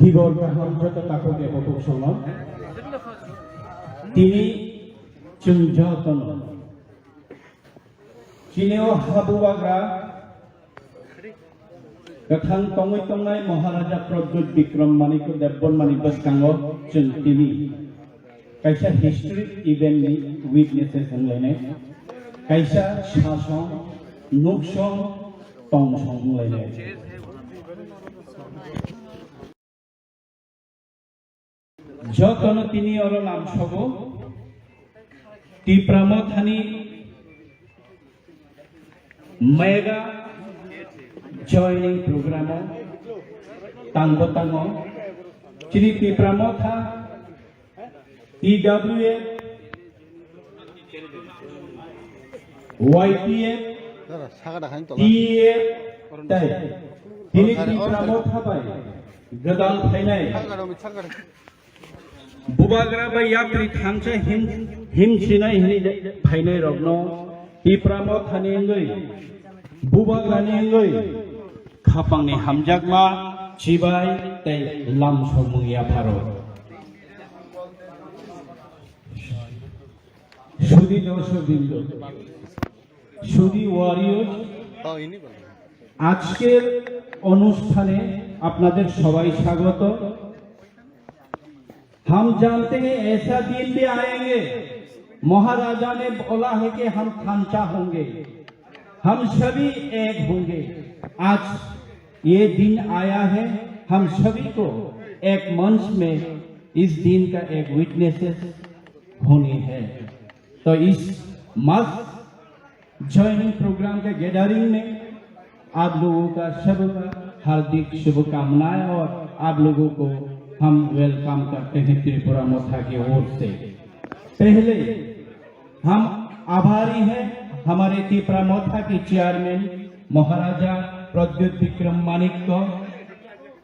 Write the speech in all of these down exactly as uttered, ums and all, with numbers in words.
Gibor kaham joto takhuk ebo kuk sono. Tini chwng jotono. Chini o habu bagra kwthang tongwi tongnai Maharaja Pradyut Bikram Manikya Debbarmani bwskango chwng tini kaisa historic event ni witnesses wnglainai, kaisa sasong nuksong tongsong wnglainai. Jotono tini oro lamsogo Tipra Mothani mega joining program o tangbo tango. Chini Tipra Motha, T W F, Y T F, T A F, tei tini Tipra Motha bai gwdal phainai Bubagra bai yapri thansa him, him sinai hini phainai rokno Tipra Mothani wngwi, Bubagrani wngwi khapangni hamjakma, chibai tei lamsokmung yapharo. Sudi dorsok bindo, sudi warriors, আজকের অনুষ্ঠানে আপনাদের সবাই স্বাগত। हम जानते हैं ऐसा दिन भी आएंगे, महाराजा ने बोला है कि हम थानचा होंगे, हम सभी एक होंगे। आज ये दिन आया है, हम सभी को एक मंच में इस दिन का एक विटनेसेस होनी है। तो इस मस्त ज्वाइनिंग प्रोग्राम के गैदरिंग में आप लोगों का सबका हार्दिक शुभकामनाएं और आप लोगों को हम वेलकम करते हैं त्रिपुरा मोथा की ओर से। पहले हम आभारी हैं हमारे त्रिपुरा मोथा के चेयरमैन महाराजा प्रद्युत विक्रम मानिक को,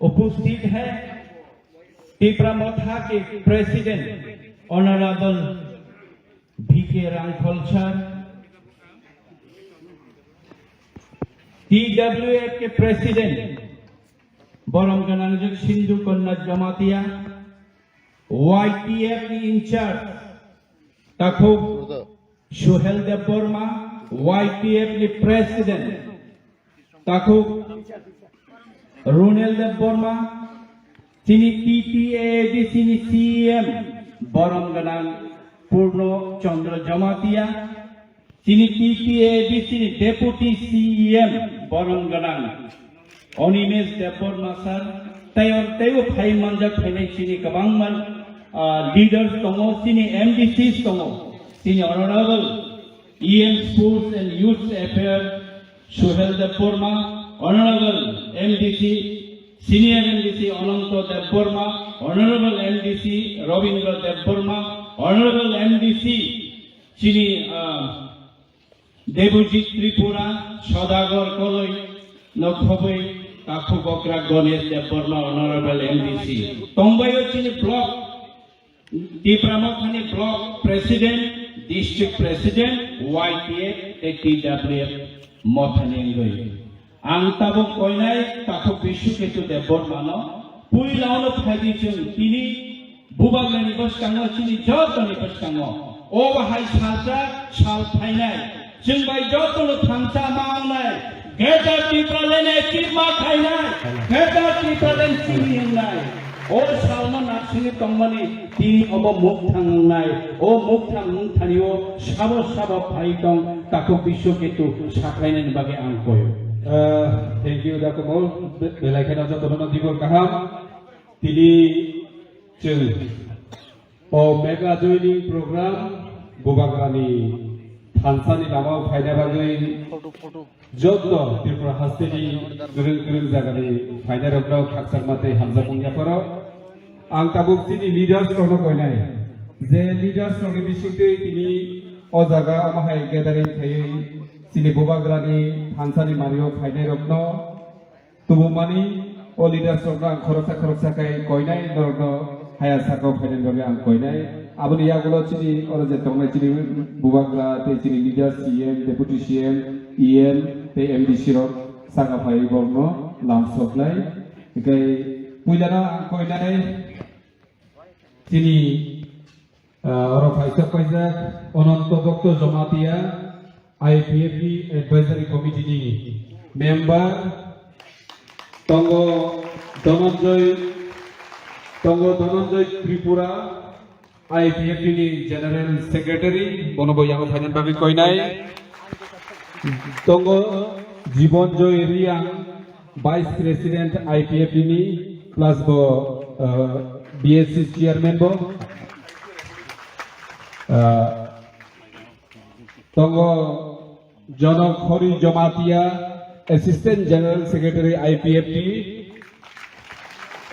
उपस्थित है त्रिपुरा मोथा के president honourable V K Rangkhol sir, T W F के president Borom Ganangjwk Sindhu Konna Jamatia, Y T F के incharge Takhuk Suhel Debbarma, Y T F के president Takhuk Runel Debbarma, chini T T A A D C ni C E M Borom Ganang Purno Chandra Jamatia, chini T T A A D C ni Deputy C E M Borom Ganang Animesh Debbarma sir, tei or teibo phai manjak phainai chini kwbangma, ah, leaders tongo, chini M D Cs tongo, chini Honorable E M Sports and Youth Affair Suhel Debbarma, Honorable M D C, Senior M D C Ananto Debbarma, Honorable M D C Rabindra Debbarma, Honorable M D C chini, ah, Debojit Tripura, Sodagar Koloi, nokhoboi Takhuk Okra Ganesh Debbarma, Honorable M D C. Tongbaio chini block Tipra Mothani block president, district president, Y T F tei T W F Mothani wngwi. Ang tabuk koinai Takhuk Biswaketu Debbarmano puilaono phaidi chwng tini Bubagrani bwskango chini jotoni bwskango o bahai saljak sal phainai. Chwng bai jotono thansa ma wngnai, Greater Tipraland achieve ma khainai, Greater Tipraland chini wngnai. O salno narsingwi tongmani tini obo mukthang wngnai, o mukthang wngthani o sabo sabo phai tong Takhuk Biswaketu sakhlainani bagwi ang koyo. Ah, thank you, Dakumol. Be-, belai kheno jotono dibor kaham. Tini chwng O mega joining program Bubagrani thansani lamao phaina bagwi joto Tripura hasteni kwrwng kwrwng jagani phainairokno khakchangma tei hamjakmung yapharo. Ang tabuk chini leaders rokno koinai. Je leaders rokni bisingtwi tini o jaga omo hai gathering khaiwi chini bubagrani thansani mario phainairokno tubumani o leaders rokno ang khoroksa khoroksa khe koinai norokno haya sakao phainani bagwi ang koinai. Aboni yagulo chini oro je tongnai chini bubagra tei chini leader C M, deputy C M, E M tei M D C rok saka phaiwi borokno lam soknai. Hinkhe puilano ang koinai chini Ah, oro phaisa paijak Ananto Bhakta Jamatia, I P F T Advisory Committee ni member, tongo Dhananjay, tongo Dhananjay Tripura, I P F T ni General Secretary, bono bo yango phainani bagwi koinai. Tongo Jibon Joy Riang, Vice President I P F T ni, plus bo, uh, B S C Chairman bo. Uh, tongo Jonok Hori Jomatia, Assistant General Secretary I P F T.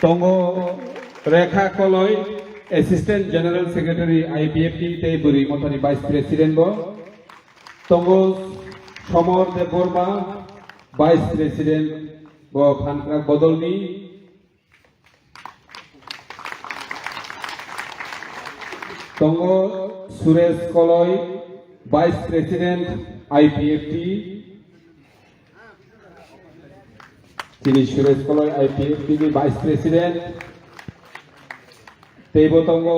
Tongo Rekha Koloi, Assistant General Secretary I P F T tei Bwrwi Mothani Vice President bo. Tongo Somor Debbarma, Vice President bo Phankrak Bodolni. Tongo Suresh Koloi, Vice President I P F T. Chini Suresh Koloi I P F T ni Vice President. Teibo tongo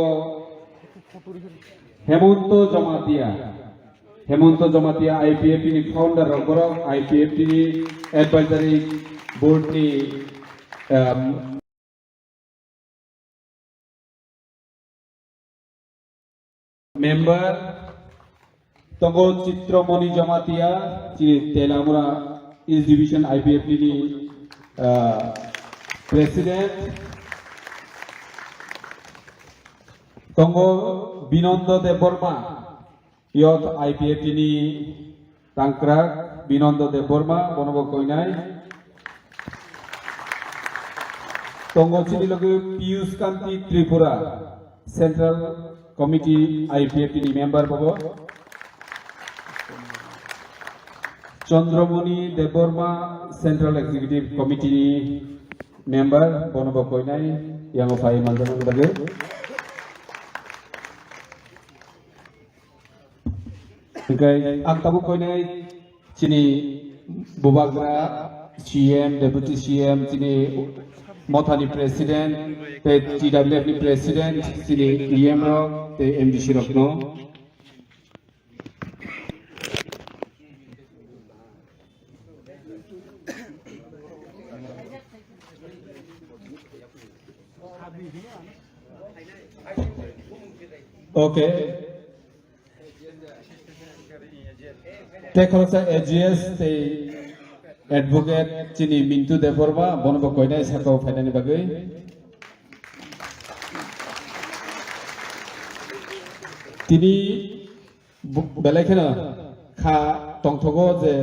Hemonto Jamatia. Hemonto Jamatia I P F T ni founder rok borok, I P F T ni advisory board ni, um, member, tongo Chitramoni Jamatia, chini Telamura East Division I P F T ni, uh, President, tongo Binondo Debbarma, Youth I P F T ni tangkrak Binondo Debbarma, bono bo koinai. Tongo chini logi Piyush Kanti Tripura, Central Committee I P F T ni member bobo. Chandramoni Debbarma, Central Executive Committee ni member, bono bo koinai, yango phai manjaknani bagwi. Hinkhe ang tabuk koinai chini bubagra C M, Deputy C M, chini mothani President, tei T W F ni President, chini E M rok, tei M D C rokno. Okay. Tei khoroksa A G S tei advocate chini Mintu Debbarma, bono bo koinai sakao phainani bagwi. Tini bu-, belai kheno kha tongthogo je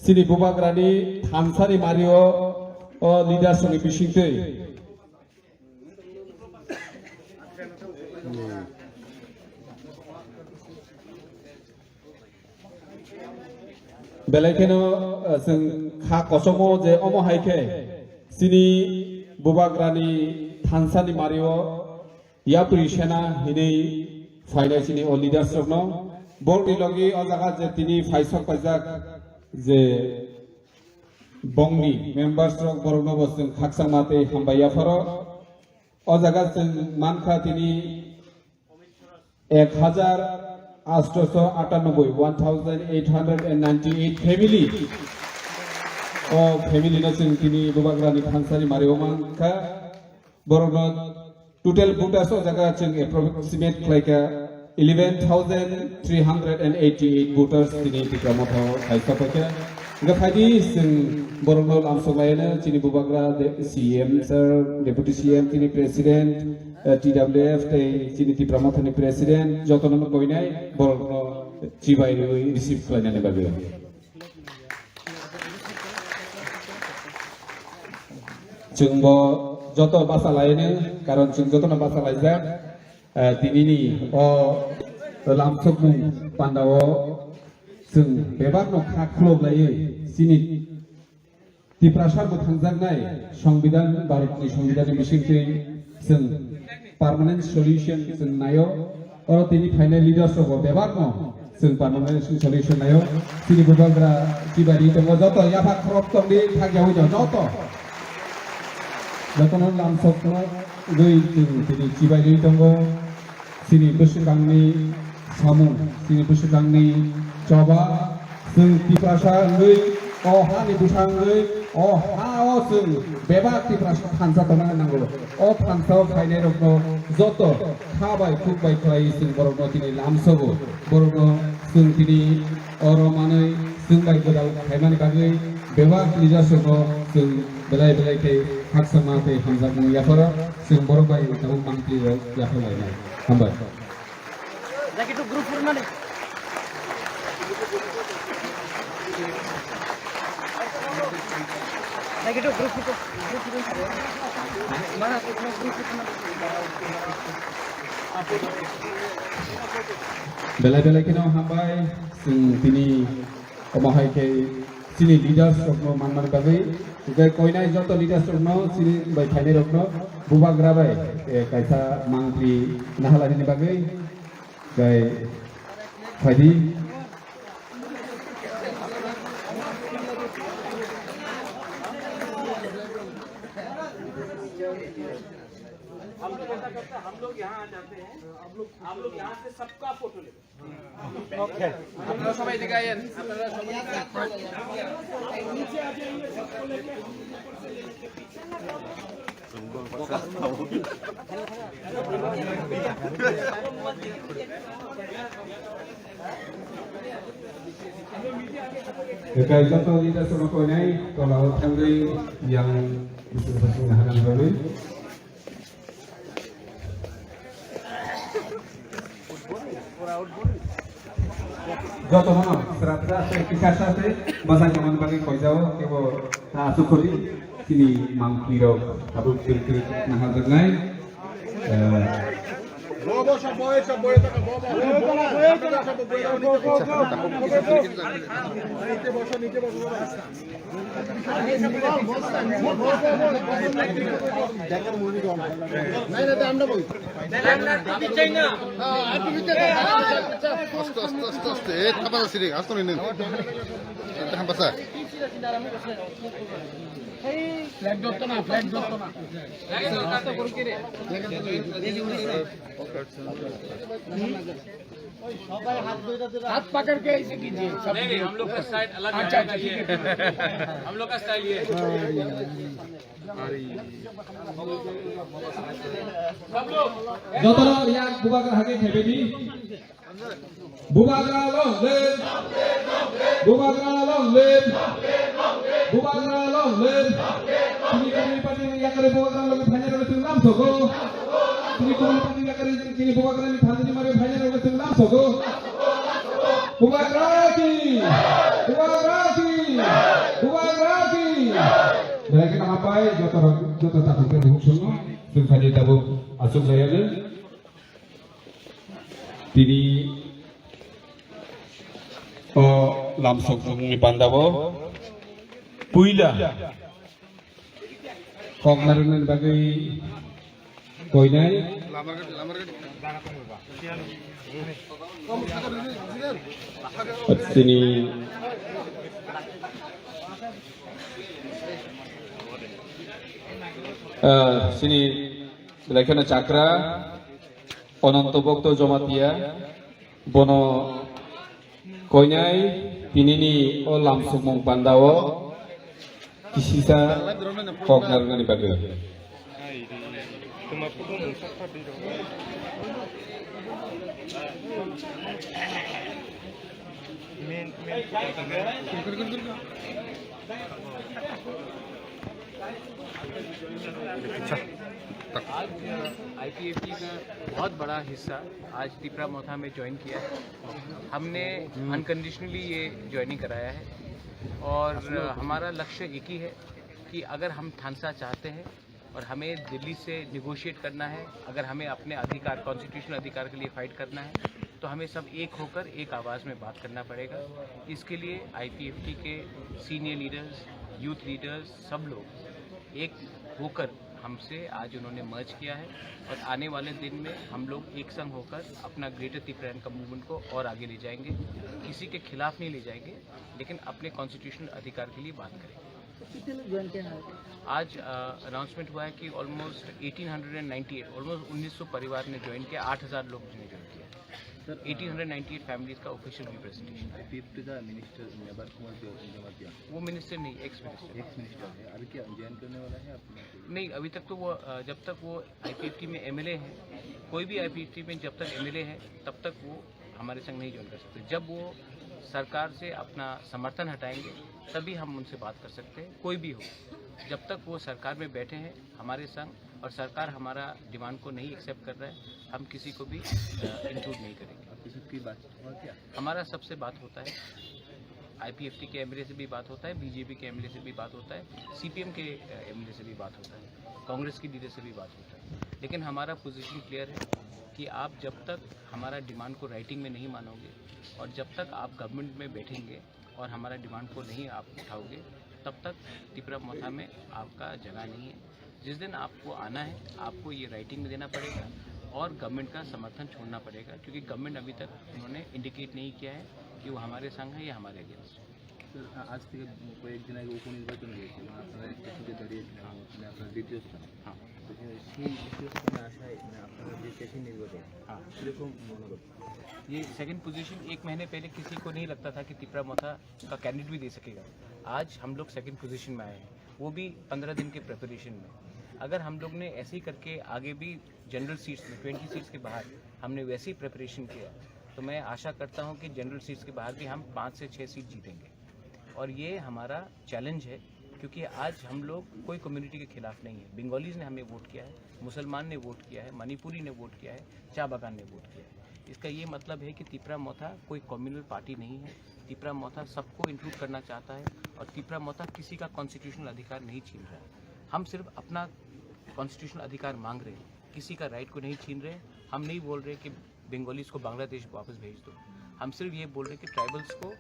chini bubagrani thansani mario o leaders ni bisingtwi. Belai kheno, eh, chwng kha kochongo je omo hai khe chini bubagrani thansani mario yapri sena hinwi phainai chini o leaders rokno. Borokni logi o jaga je tini phaisok paijak je bongni members rok, borokno bo chwng khakchangma tei hambai yapharo. O jaga chwng mankha tini ek hajar atsho atanoboi, one thousand eight hundred and ninety-eight family. O family no chwng tini bubagrani thansani mario mankha. Borokno total voters o jaga chwng approximate khlaikha eleven thousand three hundred and eighty-eight voters tini Tipra Motha o phaisa paikha. Hingkhe phaidi chwng borokno lamsok laiano chini bubagra de-, C M sir, Deputy C M, chini President, eh, T W F tei chini Tipra Mothani President jotono koinai borokno chibai rwi receive khlainani bagwi. Chwngbo joto basa laino, karon chwng jotono basa laijak. Eh, tinini o lamsokmung pandao chwng bebakno kha khulok laiwi chini Tiprasa mwthangjaknai Songbidan, Bharatni Songbidanni bisingtwi chwng permanent solution chwng naio. Oro tini phainai leaders rokbo bebakno chwng permanent solution naio. Chini bubagra chibai ri tongo, joto yapha khorok tongdi thakyawi no joto. Jotono lamsokno gwi chwng tini chibai ri tongo. Chini bwswkangni samung, chini bwswkangni choba, chwng Tiprasa wngwi, o hani bwsa wngwi, o ha-o chwng bebak Tiprasa thansa tongna nango. O thansa-o phainairokno joto kha bai khuk bai khlaiwi chwng borokno tini lamsogo. Borokno chwng tini oro manwi chwng bai gwdal khaimani bagwi bebak leaders-rokno chwng belai belai khe khakchangma tei hamjakmung yapharo. Chwng borok bai tabuk mangpli rok yaphar lainai. Hambai. Lagi tu group photo mani. Lagi tu group photo, group photo. Mana tu group photo mani. Belai belai kheno hambai, chwng tini omo hai khe chini leaders rokno manmani bagwi, hwnkhe koinai joto leaders rokno chini bai phainai rokno bubagra bai, eh, kaisa mangpli nahalani bagwi, bai phaidi. हम लोग ऐसा करते हैं, हम लोग यहाँ आ जाते हैं, आप लोग यहाँ से सबका फोटो लेते हैं। আপনারা সবাই এদিকে আইয়েন, আপনারা সবাই। Kaisa to leaders rok koinai tola o thangwi yang bising bising hanan bagwi. Jotono srapsa se kisa sa se bwsai tongmani bagwi koijao kebo asuk khori chini mangpli rok tabuk twrwk twrwk naharjaknai. Eh, আস্তে, আস্তে, আস্তে, আস্তে। এ, থাপা যাচ্ছে রে, আস্তে নেই, নেই। এটা হাম পাসা। Flag ধরতো না, flag ধরতো না। हाथ पकड़ के ऐसे कीजिए, सब। नहीं, नहीं, हम लोग का स्टाइल अलग है। अच्छा, अच्छा, ठीक है। हम लोग का स्टाइल ये है। Jotono yang bubagra hage khebedi. Bubagra long live. Bubagra long live. Bubagra long live. Tini kami party ni yakari bubagra long phainai rok chwng lamsogo. Tini kami party ni yakari tini bubagra ni thani ni mari phainai rok chwng lamsogo. Bubagra ki. Bubagra ki. Bubagra ki. Belai kheno hambai joto joto takhuk tei bukhuk songno chwng phaidi tabuk aswk jayano. Tini o lamsok ni bandao puila kok narwknani bagwi koinai. Tini, ah, sini belai kheno chakra Ononto Bhokto Jomatia. Bono koinai tinini o lamsokmung pandao kisisa kok narwknani bagwi. अच्छा। आज आईपीएफटी का बहुत बड़ा हिस्सा आज तिपरा मोथा में ज्वाइन किया है। हमने अनकंडीशनली ये ज्वाइनिंग कराया है और हमारा लक्ष्य एक ही है कि अगर हम थानसा चाहते हैं और हमें दिल्ली से निगोशिएट करना है। अगर हमें अपने अधिकार, कॉन्स्टिट्यूशनल अधिकार के लिए फाइट करना है, तो हमें सब एक होकर एक आवाज़ में बात करना पड़ेगा। इसके लिए आईपीएफटी के सीनियर लीडर्स, यूथ लीडर्स, सब लोग एक होकर हमसे आज उन्होंने मर्ज किया है और आने वाले दिन में हम लोग एक संग होकर अपना ग्रेटर तिप्रायन का मूवमेंट को और आगे ले जाएंगे। किसी के खिलाफ नहीं ले जाएंगे, लेकिन अपने कॉन्स्टिट्यूशनल अधिकार के लिए बात करेंगे। तो कितने लोग ज्वाइन किया है? आज अनाउंसमेंट हुआ है कि almost eighteen hundred and ninety eight, almost उन्नीस सौ परिवार ने ज्वाइन किया, आठ हज़ार लोग ने ज्वाइन किया। Sir, eighteen hundred ninety eight families का ऑफिशियल रिप्रेजेंटेशन है। आईपीएफटी का मिनिस्टर मेबार कुमार जो जमातिया, वो मिनिस्टर नहीं, एक्स मिनिस्टर। एक्स मिनिस्टर है। अभी क्या ज्वाइन करने वाला है अपने? नहीं, अभी तक तो वो, अ, जब तक वो आईपीएफटी में एमएलए है, कोई भी आईपीएफटी में जब तक एमएलए है, तब तक वो हमारे संग नहीं ज्वाइन कर सकते। जब वो सरकार से अपना समर्थन हटाएंगे, तभी हम उनसे बात कर सकते हैं, कोई भी हो। जब तक वो सरकार में बैठे हैं हमारे संग और सरकार हमारा डिमांड को नहीं एक्सेप्ट कर रहा है, हम किसी को भी, अ, इंक्लूड नहीं करेंगे। और किसी की बात हुआ क्या? हमारा सबसे बात होता है, आईपीएफटी के एमएलए से भी बात होता है, बीजेपी के एमएलए से भी बात होता है, सीपीएम के, अ, एमएलए से भी बात होता है, कांग्रेस की लीडर से भी बात होता है। लेकिन हमारा पोजीशन क्लियर है कि आप जब तक हमारा डिमांड को राइटिंग में नहीं मानोगे और जब तक आप गवर्नमेंट में बैठेंगे और हमारा डिमांड को नहीं आप उठाओगे, तब तक तिपरा मोथा में आपका जगह नहीं है। जिस दिन आपको आना है, आपको ये राइटिंग में देना पड़ेगा और गवर्नमेंट का समर्थन छोड़ना पड़ेगा, क्योंकि गवर्नमेंट अभी तक उन्होंने इंडिकेट नहीं किया है कि वो हमारे संग है या हमारे अगेंस्ट है। স্যার, আ-, আজ থেকে কয়েকদিন আগে উপনির্বাচন হয়েছে এবং আপনারা একটা সিটে দাঁড়িয়েছিলেন, মানে, আপনার দ্বিতীয় স্থান। হ্যাঁ। তো, এ, সেই দ্বিতীয় স্থানে আসায়, মানে, আপনারা যে শেষে নির্বাচন, হ্যাঁ। কিরকম মনোরম? ये सेकंड पोजीशन, एक महीने पहले किसी को नहीं लगता था कि तिपरा मोथा का कैंडिडेट भी दे सकेगा। आज हम लोग सेकंड पोजीशन में आए हैं, वो भी पंद्रह दिन के प्रिपरेशन में। अगर हम लोग ने ऐसे ही करके आगे भी जनरल सीट्स में, ट्वेंटी सीट्स के बाहर हमने वैसे ही प्रिपरेशन किया, तो मैं आशा करता हूँ कि जनरल सीट्स के बाहर भी हम पाँच से छः सीट जीतेंगे। और ये हमारा चैलेंज है, क्योंकि आज हम लोग कोई कम्युनिटी के खिलाफ नहीं है। बंगालीज ने हमें वोट किया है, मुसलमान ने वोट किया है, मणिपुरी ने वोट किया है, चा बागान ने वोट किया है। इसका ये मतलब है कि तिपरा मोथा कोई कम्युनल पार्टी नहीं है। तिपरा मोथा सबको इंक्लूड करना चाहता है और तिपरा मोथा किसी का कॉन्स्टिट्यूशनल अधिकार नहीं छीन रहा है। हम सिर्फ अपना कॉन्स्टिट्यूशनल अधिकार मांग रहे हैं, किसी का राइट को नहीं छीन रहे। हम नहीं बोल रहे कि बंगालीज को बांग्लादेश वापस भेज दो। हम सिर्फ ये बोल रहे हैं कि ट्राइबल्स को,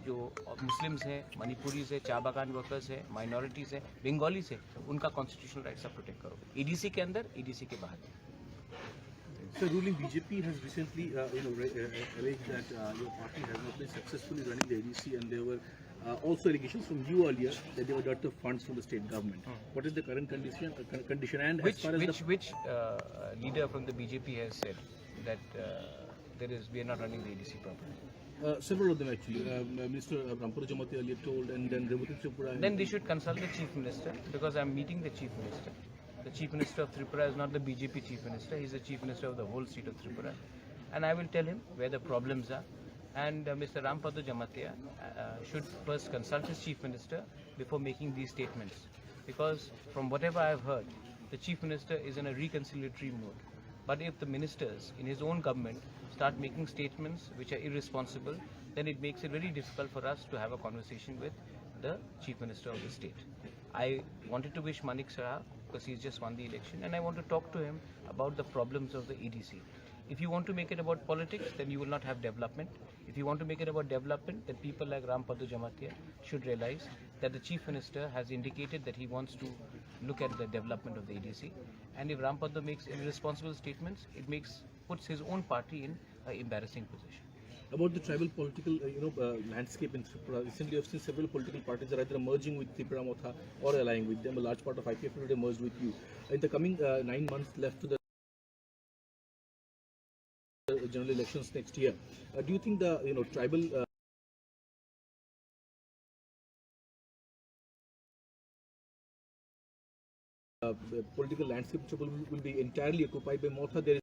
जो मुस्लिम्स हैं, मणिपुरीज हैं, चा बागान वर्कर्स हैं, माइनॉरिटीज हैं, बंगालीज हैं, उनका कॉन्स्टिट्यूशनल राइट्स आप प्रोटेक्ट करो, ईडीसी के अंदर, ईडीसी के बाहर। So, ruling B J P has recently, uh, you know, ra- uh, uh, alleged that, uh, your party has not been successfully running the A D C, and there were, uh, also allegations from you earlier that they were diverted funds from the state government. Hmm. What is the current condition, uh, con- condition, and as Which far as which the which uh, leader from the B J P has said that uh, there is we are not running the A D C properly? Uh, several of them actually. Uh, Minister Rampada Jamatia earlier told, and then Rebati Tripura. Then they should consult the chief minister, because I'm meeting the chief minister. The chief minister of Tripura is not the B J P chief minister, he's the chief minister of the whole state of Tripura. And I will tell him where the problems are. And uh, Mr. Rampada Jamatia uh, should first consult his chief minister before making these statements. Because from whatever I've heard, the chief minister is in a reconciliatory mood. But if the ministers in his own government start making statements which are irresponsible, then it makes it very difficult for us to have a conversation with the chief minister of the state. I wanted to wish Manik Saha because he's just won the election, and I want to talk to him about the problems of the A D C. If you want to make it about politics, then you will not have development. If you want to make it about development, then people like Rampada Jamatia should realize that the chief minister has indicated that he wants to look at the development of the A D C. And if Rampada makes irresponsible statements, it makes puts his own party in an embarrassing position. About the tribal political, uh, you know, uh, landscape in Tripura, recently I've seen several political parties are either merging with Tipra Motha or allying with them. A large part of I P F T today merged with you. In the coming uh, nine months left to the general elections next year, uh, do you think the, you know, tribal uh, uh, political landscape will, will be entirely occupied by Motha? There is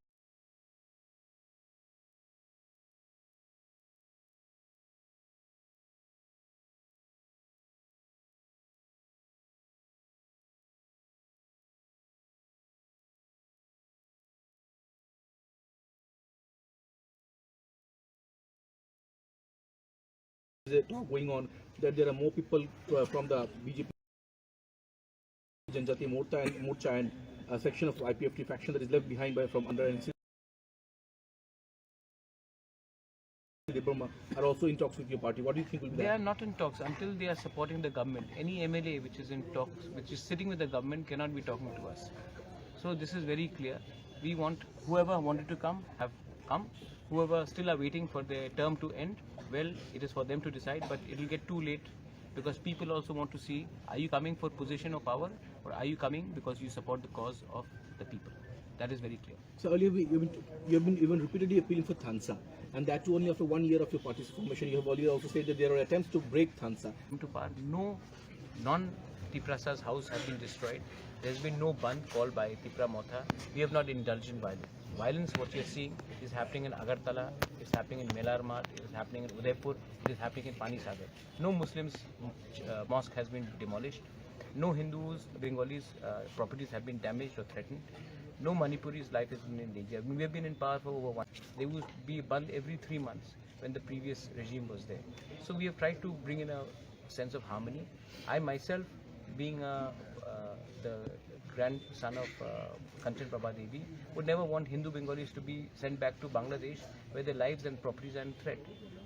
is a talk going on that there are more people uh, from the B J P Janjati Morcha and, Morcha and uh, section of I P F T faction that is left behind by, from under N C Debbarma are also in talks with your party. What do you think will be They that? Are not in talks until they are supporting the government. Any M L A which is in talks, which is sitting with the government, cannot be talking to us. So this is very clear. We want whoever wanted to come, have come. Whoever still are waiting for their term to end, well, it is for them to decide, but it will get too late because people also want to see, are you coming for position of power or are you coming because you support the cause of the people? That is very clear. So earlier we, you've been, you've been even repeatedly appealing for Thansa, and that too only after one year of your party's formation. You have earlier also said that there are attempts to break Thansa. To part, no non-Tiprasa's house have been destroyed. There's been no bandh called by Tipra Motha. We have not indulged in violence. Violence, what you're seeing, is happening in Agartala, it's happening in Melar Mart, it is happening in Udaipur, it is happening in Panisagar. No Muslims, uh, mosque has been demolished. No Hindus, Bengalis, uh, properties have been damaged or threatened. No Manipuris' life has been in danger. We have been in power for over one. There would be bandh every three months when the previous regime was there. So we have tried to bring in a sense of harmony. I myself, being a, uh, the grandson of, uh, Kanchan Prabha Devi, would never want Hindu Bengalis to be sent back to Bangladesh, where their lives and properties are in threat.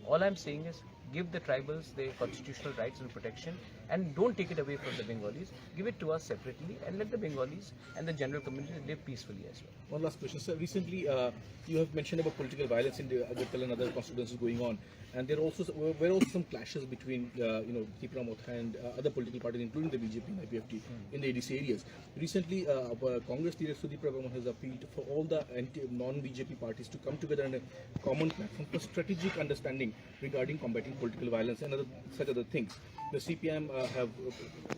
All I'm saying is, give the tribals their constitutional rights and protection, and don't take it away from the Bengalis. Give it to us separately and let the Bengalis and the general community live peacefully as well. One last question, sir. Recently, uh, you have mentioned about political violence in the Agartala and other constituencies going on, and there also s-, were were also some clashes between, uh, you know, Tipra Motha and, uh, other political parties, including the B J P and I P F T, in the A D C areas. Recently, uh, uh, Congress leader Sudip Debbarma has appealed for all the anti, non-B J P parties to come together on a common platform for strategic understanding regarding combating political violence and other, such other things. The C P I M, uh, have, uh,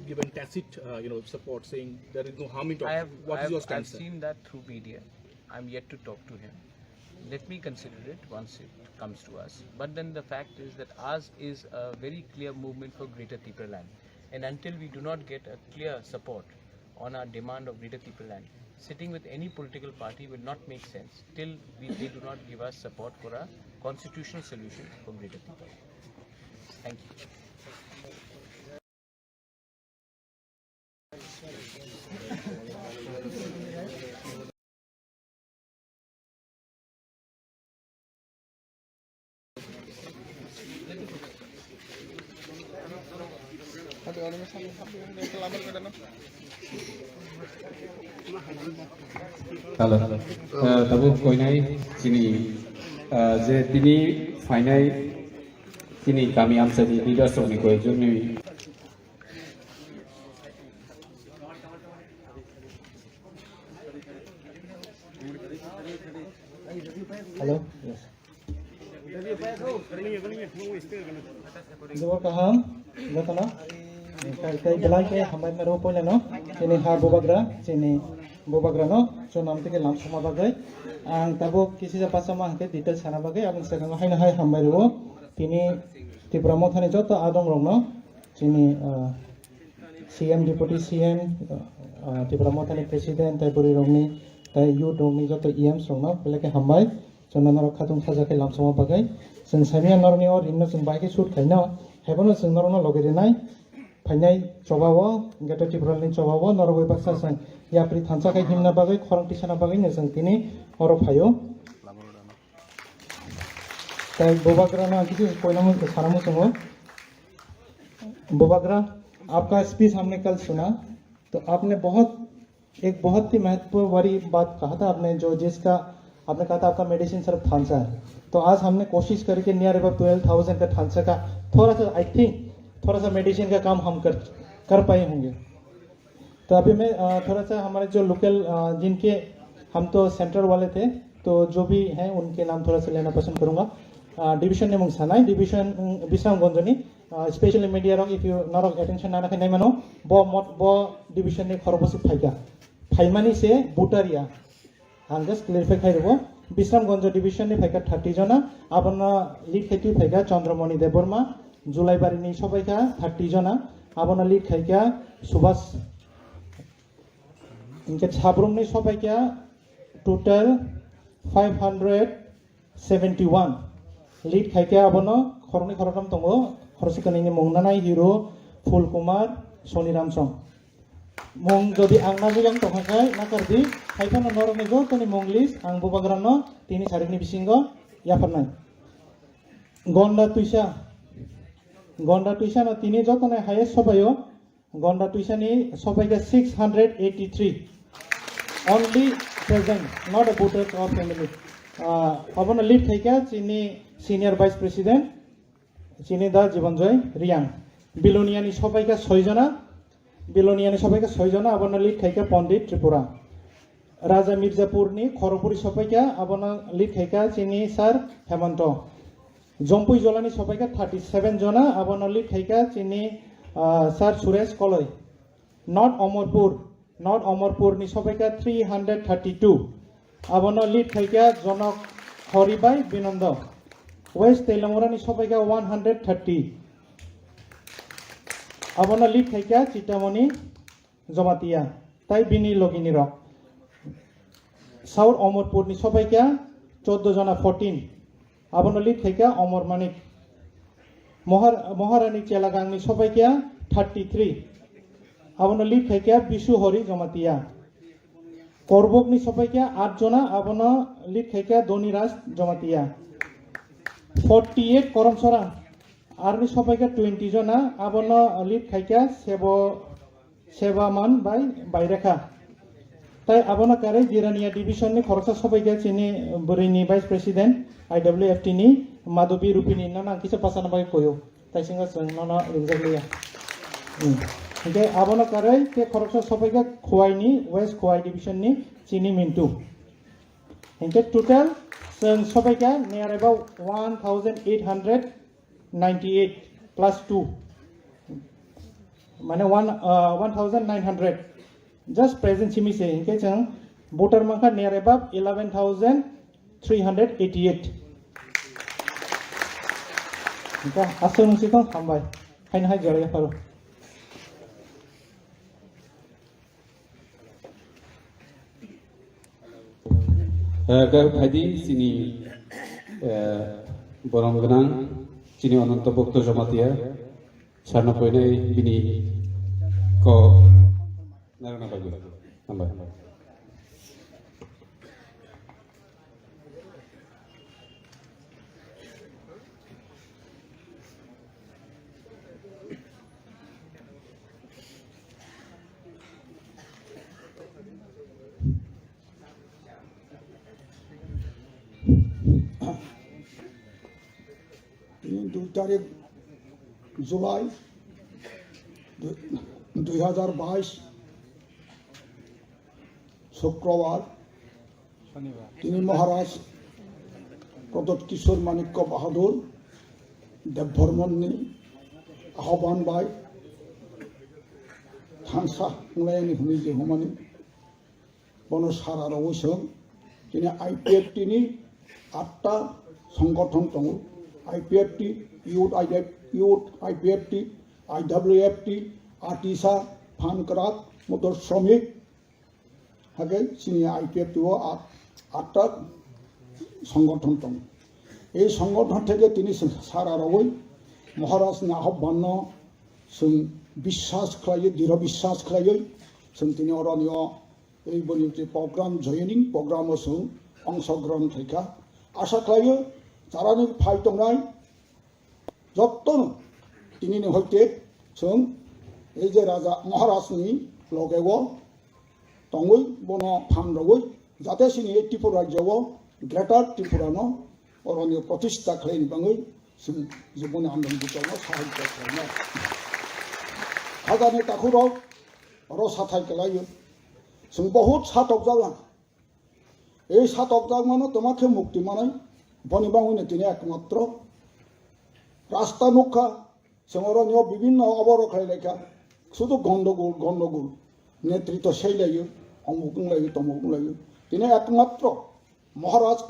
given tacit, uh, you know, support, saying there is no harm in talks. I have, What I is have, your I've stance, sir? Seen that through media. I'm yet to talk to him. Let me consider it once it comes to us. But then the fact is that ours is a very clear movement for Greater Tipraland. And until we do not get a clear support on our demand of Greater Tipraland, sitting with any political party will not make sense till we, they do not give us support for a constitutional solution for Greater Tipraland. Thank you. Hello. Eh, tabuk koinai chini, eh, je tini phainai chini kami amchaini leaders rokni koyekjonni. Hello. Yes. Jobor kaham, jotono. Tei, tei belai khe hambai mero poilano. Chini ha bubagra, chini bubagrano, chunam tike lam soma bagwi. Ang tabuk kisi ja bachama hwnkhe details sana bagwi, aboni swkango haino hai hambai rwo. Tini Tipra Mothani joto adong rokno, chini, ah, C M, Deputy C M, ah, Tipra Mothani President, tei bwrwi rokni, tei youth rokni joto E Ms rokno belai khe hambai. Chwngno norok khatung saja khe lamsokma bagwi. Chwng saimanya norokni o rinno chwng bai khe sud khaino. Haiphano chwng norokno logi rinai. Phainai chobao, Greater Tipralandni chobao norok bai baksa chwng yapri thansa khai himna bagwi, khorang tisana bagwi no chwng tini oro phaio. Tei bubagrano ang kisa koina mung sana muchungo. Bubagra, आपका स्पीच हमने कल सुना, तो आपने बहुत एक बहुत ही महत्व वाली बात कहा था आपने, जो जिसका आपने कहा था आपका मेडिसिन सिर्फ थानसा है। तो आज हमने कोशिश करके नियर अबाउट ट्वेल्व थाउजेंड का थानसा का थोड़ा सा, आई थिंक, थोड़ा सा मेडिसिन का काम हम कर कर पाए होंगे। तो अभी मैं, अ, थोड़ा सा हमारे जो लोकल, अ, जिनके, हम तो सेंट्रल वाले थे, तो जो भी हैं उनके नाम थोड़ा सा लेना पसंद करूंगा। अ, division ni mung sanai, division, उम, विश्रामगंज ni, अ, specially media rok, if you norok attention nana khe naimano, bo mot-, bo division ni khorokbo se phaikha. Phaimani se voter ya. Ang just clarify khai rwgo. Bisramganj division ni phaikha thirty jona, abono lead khaitwi phaikha Chandramani Debbarma, Julaibari ni sobaikha thirty jona, abono lead khaikha Subhas. Hinkhe Sabrum ni sobaikha total five hundred seventy one. Lead khaikha abono khoroknwi khoroktham tongo, khoroksa kwnwini mung nanai hero Phul Kumar, Soni Ramsong. Mung jodi ang nabwi ang tongkha khai nakar di, hai phano norokni jotoni mung list ang bubagrano tini sarikni bisingo yapharnai. Gonda Twisa, Gonda Twisa no tini jotoni highest sobaio, Gonda Twisa ni sobaikha six hundred eighty-three. Only present, not a voters or family. Ah, abono lead khaikha chini senior vice president, chini da Jibanjoy Riang. Biloniani sobaikha soi jona, Biloniani sobaikha soi jona, abono lead khaikha Pandit Tripura. Raja Mirzapurni Khorokpuri sobaikha, abono lead khaikha chini sir Hemanto. Jompui Jolani sobaikha thirty seven jona, abono lead khaikha chini, ah, sir Suresh Koloi. North Amarpur, North Amarpurni sobaikha three hundred thirty two. Abono lead khaikha Jonok Hori bai Binondo. West Teliamura ni sobaikha one hundred thirty. Abono lead khaikha Chitamoni Jamatia tai bini logini rok. South Amarpur ni sobaikha chordo jona, fourteen. Abono lead khaikha Amar Manik. Mohar-, Moharani Chelagangni sobaikha thirty three. Abono lead khaikha Bisu Hori Jamatia. Korbokni sobaikha at jona, abono lead khaikha Doni Raj Jamatia. Forty eight Koromsora, aroni sobaikha twenty jona, abono lead khaikha Sebo Sebaman bai Bairekha. Tai abono karwi Jirania division ni khoroksa sobaikha chini bwrwini vice president I W F T ni Madhubi Rupini no nang kisa pasana bagwi koyo. Tai singo chwng nono ringjak liya. Hmm. Hinkhe abono karwi te khoroksa sobaikha Khowai ni West Khowai division ni chini Mintu. Hinkhe total chwng sobaikha near about one thousand eight hundred ninety eight plus two, mane one, uh, one thousand nine hundred. Just present simi se, hinkhe chwng voter mankha near about eleven thousand three hundred eighty eight. Hinkhe aswk nung si tong hambai, haino hai jora yapharo. Eh, khe phaidi chini, eh, borom gwnang chini Ananto Bhakta Jamatia sarno poinai bini kok narwkna bagwi. Hambai. Tini dui tarik July dui, dui hajar bais, Sukrobar. Tini Maharaj Pradyot Kishore Manikya Bahadur Debbarman ni ahoban bai thansa wnglaini hwnwi je humani bono sara rogwi chwng tini I P F T ni atta songgothon tongo, I P F T, Youth I P F T, I W F T, Atisa, Phan Kwrak, Motor Shramik, Hake chini I P F T o a-, atta songgothon tongo. Ei songgothon theke tini chwng sara rogwi Maharaj ni ahobban no chwng biswas khlaiwi, diro biswas khlaiwi chwng tini oroni o ei boni je program, joining program o chwng ongshogrohon khlaikha. Asha khlaiwi charani phai tongnai Jottono tinini hoite chwng ei je Raja Maharajni logeo tongwi bono phan rogwi jate chini ei Tripura rajyo o Greater Tripura no oroni protista khlaini bagwi chwng je boni andon buchokno sahajyo khlainai. Hajani takhurok oro sathai kwlaio. Chwng bohut satokjak lang. Ei satokjakmano toma khe mukti manai, boni bagwino tini ekmatro rasta nukha, chwng oro nio bibinno aboro khlai laikha, sudu gondogol, gondogol, netrito sei laio, omuk wng laio, tomuk wng laio. Tini ekmatro Maharaj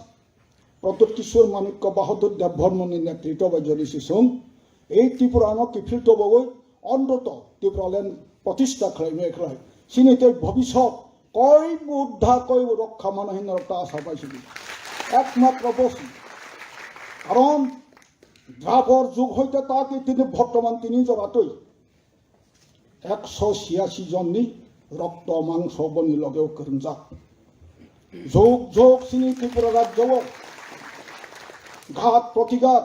Pradyot Kishore Manikya Bahadur Debbarmani netrito bai jodi se chwng ei Tripura no kiphil tobogoi ontoto Tripura land protista khlai me khlai. Chini tei bhobishyot koi bo uddhar, koi bo rokha mano hinwi rok ta asa pai sidi. Ekmatro bosi. Karon Dwapor jug hoite ta ki tini bortoman tini jora twi ekso chiyasi jonni rokto mangso boni logeo kwrwngjak. Jog jog chini Tripura rajyo o ghat protighat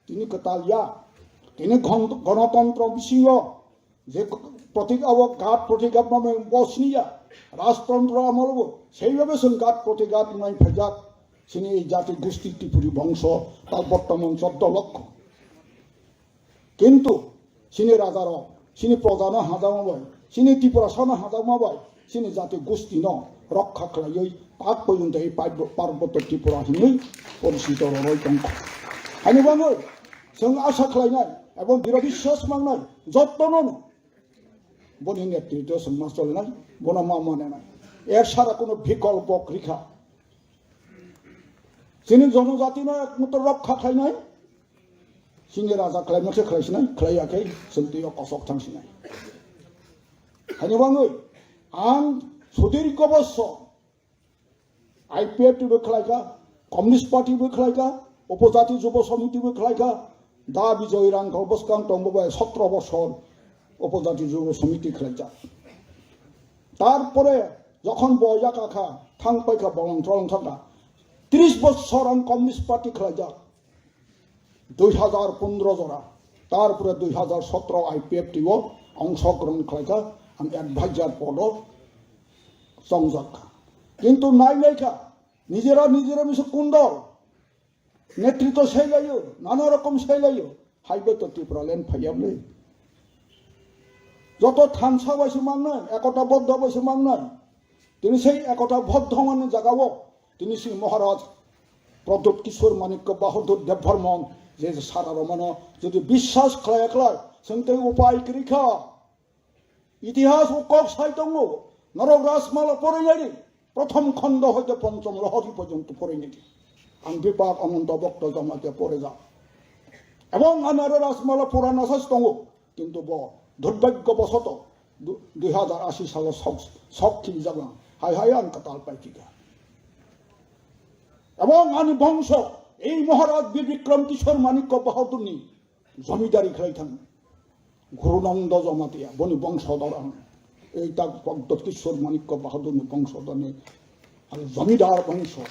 tini kwtal ya, tini gon-, gonotontro bisingo je protig-, abo ghat protighat mame bo siniya, rajtontro amolo bo seibabe chwng ghat protighat wngnai phaijak chini ei jati gusti Tripuri bongso tal bortoman choddo lokho. Kintu chini rajarok, chini projano hajakma bai, chini Tiprasano hajakma bai, chini jati gustino rokha khlaiwi tak pojonto ei Parbo-, Parbotto Tripura hinwi poricito rwrwi tongkha. Haini bagwi chwng asa khlainai ebong diro biswas mangnai jottono boni netritwo chwng ma cholinai, bono ma manenai. Er sara kono bikolpo kwrwikha. Chini jonojatino ekmatro rokha khlainai, chini raja khlaima khe khlaisinai, khlaiya khe chwng twiyo kosok thangsinai. Haini bagwi ang sudirgo boso I P F T bo khlaikha, Communist Party bo khlaikha, Upojati Jubo Samiti bo khlaikha, Da Bijoy Rangkhol bwskang tongbo bai sotro bosor Upojati Jubo Samiti khlaijak. Tarpore jokhon bo yakakha, thang paikha, bolong cholong thangkha, tris bosor ang Communist Party khlaijak. Dui hazar pondro jora, tarpore dui hazar sotro I P F T o ongshogrohon khlaikha, ang advisor podo chongjakha. Kintu nai naikha, nijera nijera bisa kundor, netritwo sailaio, nana rokom sailaio, haibai to Tipraland phaiyamle. Joto thansa bai se mangnai, ekota boddo bai se mangnai. Tini sei ekota boddo mani jagao, tini sei Maharaj Pradyut Kishore Manikya Bahadur Debbarman je sara romano jodi biswas khlai khlai, chwng tei upai kwrwi kha. Itihas o kok sai tongo, norok Rajmala porinai di, prothom khondo hoite ponchom rohori porjonto porinai di. Ang Bipak Ananta Bhakta Jamatia porejak. Ebong ami aro Rajmala pura nasas tongo, kintu bo durbhagyo bosoto du-, dui hazar ashi salo sok, sok khibijak ang. Hai hai ang kwtal pai kha. Ebong ani bongso, ei Maharaj Bir Bikram Kishore Manikya Bahadurni jomidari khlai thang. Gurunanda Jamatia, boni bongsodor ang. Ei tak Bhagwat Kishore Manikya Bahadurni bongsodorni, ang jomidar bongso.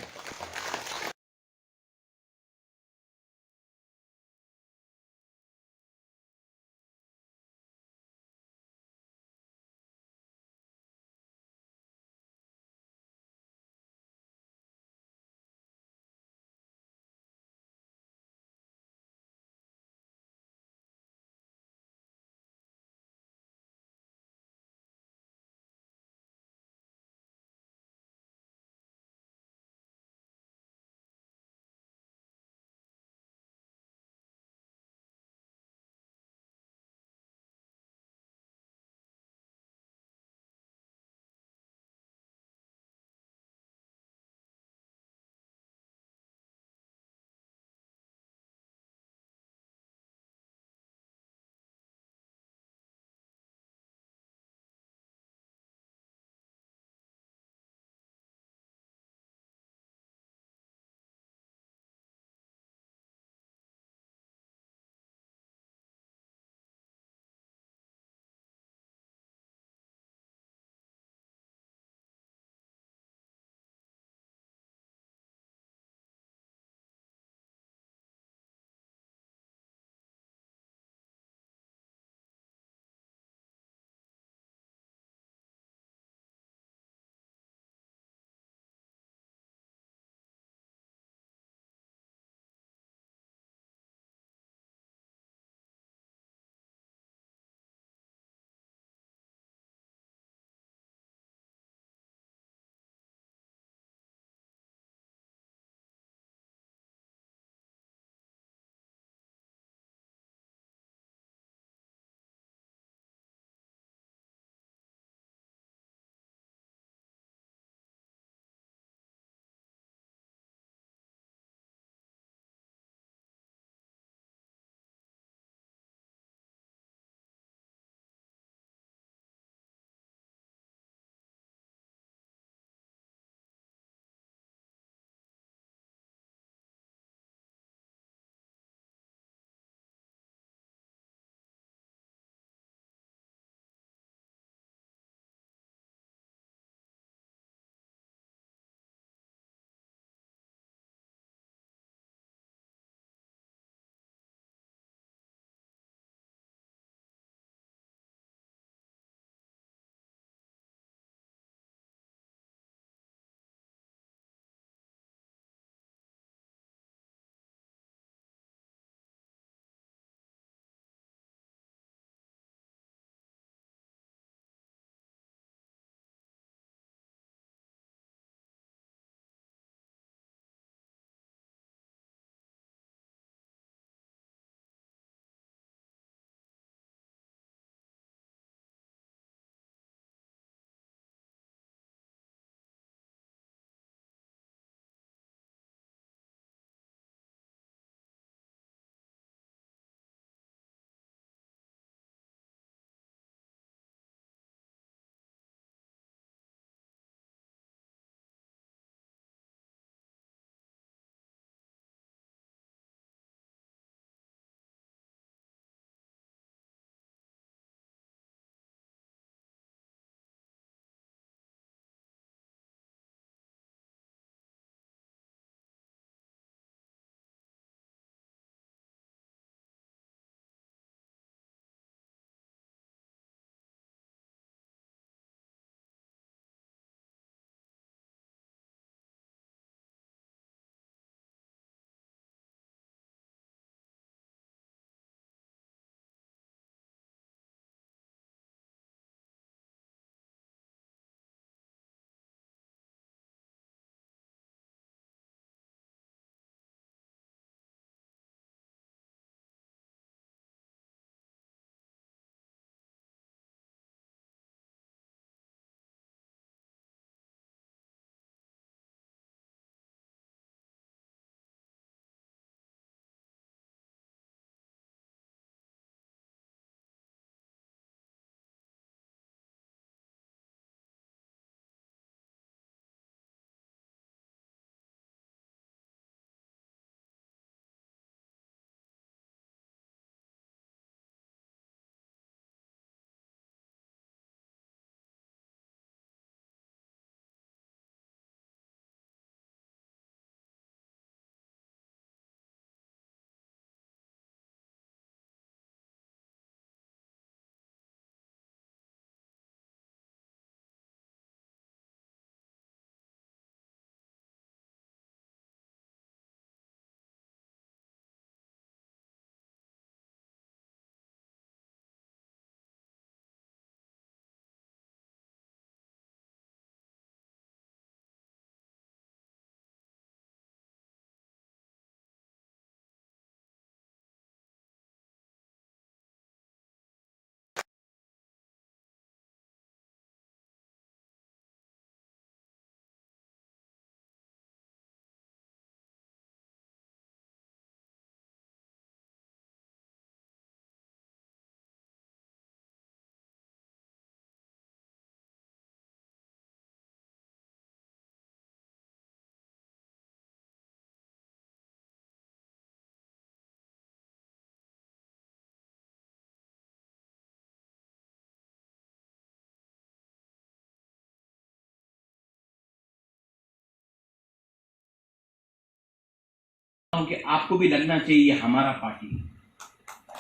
हूं कि आपको भी लगना चाहिए, ये हमारा पार्टी है।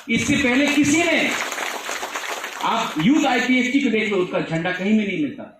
इससे पहले किसी ने, आप यूथ आईपीएस जी को देख लो, उसका झंडा कहीं में नहीं मिलता।